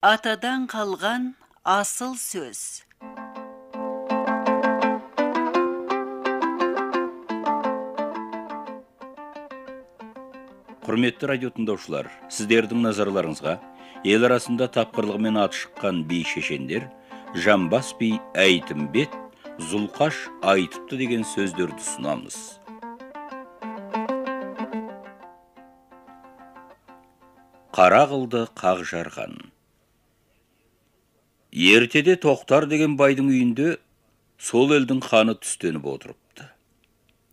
Атадан қалған асыл сөз. Құрметті радио тыңдаушылар, сіздердің назарларыңызға ел арасында тапқырлығымен аты шыққан би шешендер Жамбас би Әйтімбет, Зұлқаш айтыпты деген сөздерді ұсынамыз. Қара қылды қақ жарған. Ертеде Тоқтар деген байдың үйінде сол елдің ханы түстеніп отырыпты.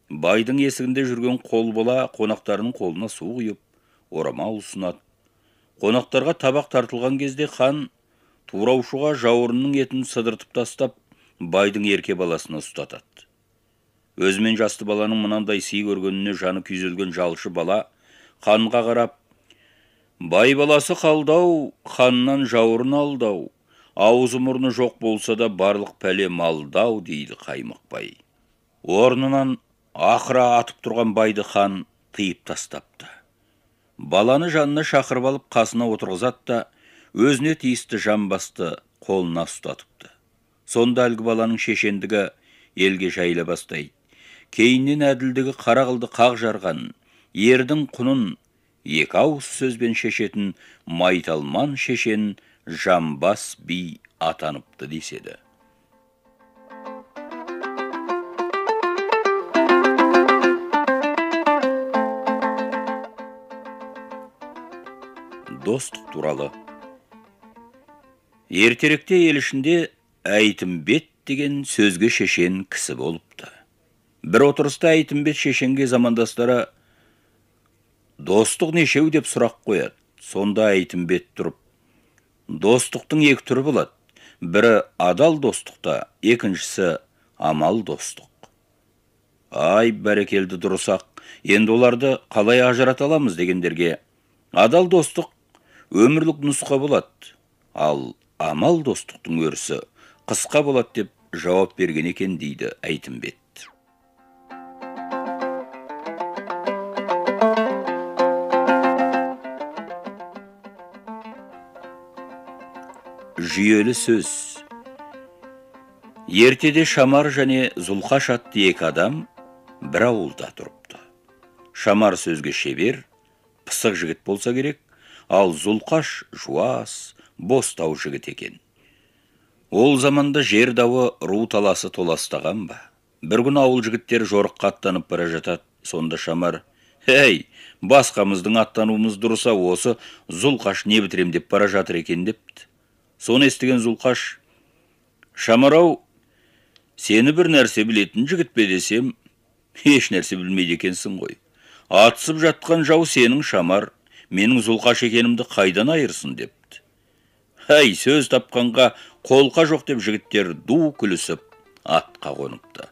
Байдың есігінде жүрген қол бола қонақтарының қолына су құйып, орамал ұсынады. Қонақтарға табақ тартылған кезде хан тураушыға жауырынның етін сыдыртып тастап, байдың ерке баласына ұстатады. Өзімен жасты баланың мынандай сый көргеніне жаны күйзелген жалшы бала ханға қарап, «Бай баласы қалдау, ханнан жауырын алдау, аузы мұрны жоқ болса да барлық пәле малдау», дейді қаймықпай. Орнынан ақыра атып тұрған байды хан тыйып тастапты. Баланы жанына шақырып алып қасына отырғызады да, өзіне тиісті жамбасты қолына ұстатыпты. Сонда әлгі баланың шешендігі елге жайыла бастайды. Кейіннен әділдігі қара қылды қақ жарған, ердің құнын екі ауыз сөзбен шешетін майталман шешен Жамбас би атаныпты деседі. Достық туралы. Ертеректе ел ішінде Әйтімбет деген сөзге шешен кісі болыпты. Бір отырыста Әйтімбет шешенге замандастары «Достық нешеу?» деп сұрақ қояды. Сонда Әйтімбет тұрып, «Достықтың екі түрі болады. Бірі адал достықта, екіншісі амал достық». Ай, бәрекелді, дұрыс-ақ, енді оларды қалай ажырата аламыз дегендерге, адал достық өмірлік нұсқа болады, ал амал достықтың өрісі қысқа болады деп жауап берген екен дейді Әйтімбет. Жүйелі сөз. Ертеде Шамар және Зұлқаш атты екі адам бір ауылда тұрыпты. Шамар сөзге шебер, пысық жігіт болса керек, ал Зұлқаш жуас, бостау жігіт екен. Ол заманда жер дауы ру таласы толастаған ба? Бір күні ауыл жігіттері жорыққа аттанып бара жатады. Сонда Шамар, «Әй, басқамыздың аттануымыз дұрыса, осы Зұлқаш не бітірем деп бара жатыр екен» депті. Соны естіген Зұлқаш, «Шамар-ау, сені бір нәрсе білетін жігіт пе десем, еш нәрсе білмейді екенсің ғой. Атысып жатқан жау сенің Шамар, менің Зұлқаш екенімді қайдан айырсын» депті. Әй, сөз тапқанға қолқа жоқ деп жігіттер ду күлісіп атқа қоныпты.